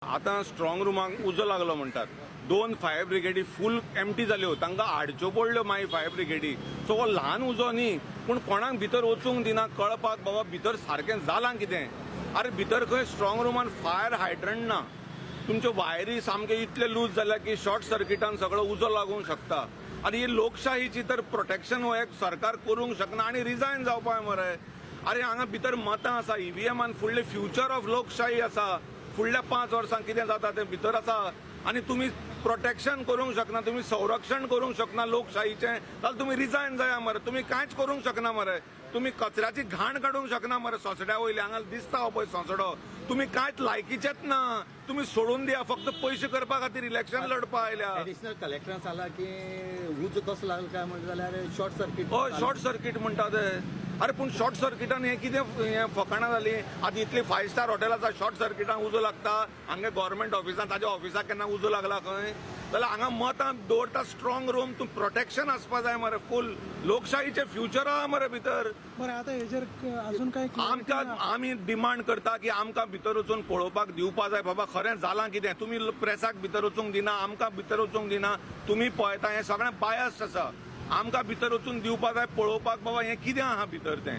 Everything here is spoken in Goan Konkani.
आतां स्ट्रॉंग रुमाक उजो लागलो म्हणटात. दोन फायर ब्रिगेडी फूल एमटी जाल्यो, तांकां हाडच्यो पडल्यो मागीर फायर ब्रिगेडी. सो हो ल्हान उजो न्ही, पूण कोणाक भितर वचूंक दिना कळपाक बाबा भितर सारकें जालां कितें. अरे, भितर खंय स्ट्रॉंग रुमान फायर हायड्रंट ना. तुमच्यो वायरी सामक्यो इतले लूज जाल्या की शॉर्ट सर्किटान सगळो उजो लागूंक शकता. आनी ही लोकशाहीची तर प्रोटेक्शन हो एक सरकार करूंक शकना आनी रिजायन जावपाक मरे. अरे, हांगा भितर मतां आसा, ईव्हीएमान फुडले फ्युचर ऑफ लोकशाही आसा. फुडल्या 5 वर्सांक कितें जाता तें भितर आसा आनी तुमी प्रोटेक्शन करूंक शकना, तुमी संरक्षण करूंक शकना लोकशाहीचें, जाल्यार तुमी रिजायन जाया मरे. तुमी कांयच करूंक शकना मरे. तुमी कचऱ्याची घाण काडूंक शकना मरे सोसड्या वयली. हांगा दिसता हो पळय सोसडो. तुमी कांयच लायकीचेच ना. तुमी सोडून दिया. फक्त पयशे करपा खातीर इलेक्शन लढपा आयल्या. एडिशनल कलेक्टरान सांगला की उजो कसो लागलो काय म्हणटा जाल्यार शॉर्ट सर्किट. हय, शॉर्ट सर्किट म्हणटा ते. अरे, पूण शॉर्ट सर्किटान हें कितें हें फकाणां जालीं? आतां इतली फायव स्टार हॉटेल आसा, शॉर्ट सर्किटान उजो लागता? हांगा गव्हर्मेंट ऑफिसान, ताच्या ऑफिसाक केन्ना उजो लागला खंय? जाल्यार हांगा मतां दवरता स्ट्रॉंग रूम, तूं प्रोटेक्शन आसपा जाय मरे फूल. लोकशाहीचें फ्युचर आहा मरे भितर. बरं, आता हेजेर अजून काय clarity आमकां ना. आमी डिमांड करता की आमकां भितर वचून पळोवपाक दिवपा जाय बाबा, खरें जालां कितें. तुमी प्रेसाक भितर वचूंक दिना, आमकां भितर वचूंक दिना. तुमी पळयता, हें सगळें बायस आसा. आमकां भितर वचून दिवपा जाय पळोवपाक बाबा, हें कितें आहा भितर तें.